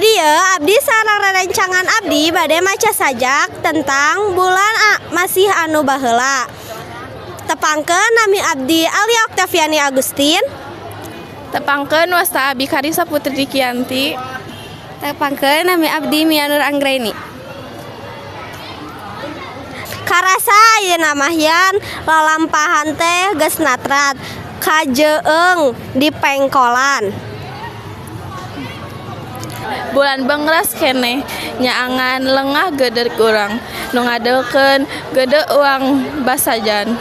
Di dieu abdi sareng rerencangan abdi bade maca sajak tentang bulan masih anu baheula. Tepangkeun, nami abdi Alia Oktaviani Agustin. Tepangkeun, wasta abi Karisa Putri Dikianti. Tepangkeun, nami abdi Mianur Anggraini. Karasa ayeuna mah yan lalampahan teh geus natrat kajeeng di pengkolan. Bulan bengras keneh nyaangan lengah geudeuk urang nu ngadelkeun gede uang basajan.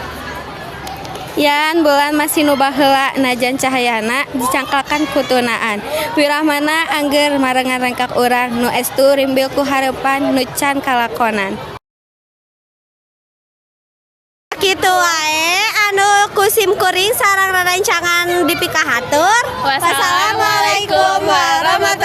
Yan bulan masih nu baheula najan cahayana dicangklakan ku tunaan. Wirahmana angger marengan rengkak urang nu estu rimbil ku hareupan nu can kalakonan. Kitu wae anu ku sim kuring sareng rerencangan dipikahatur. Wassalamualaikum warahmatullahi.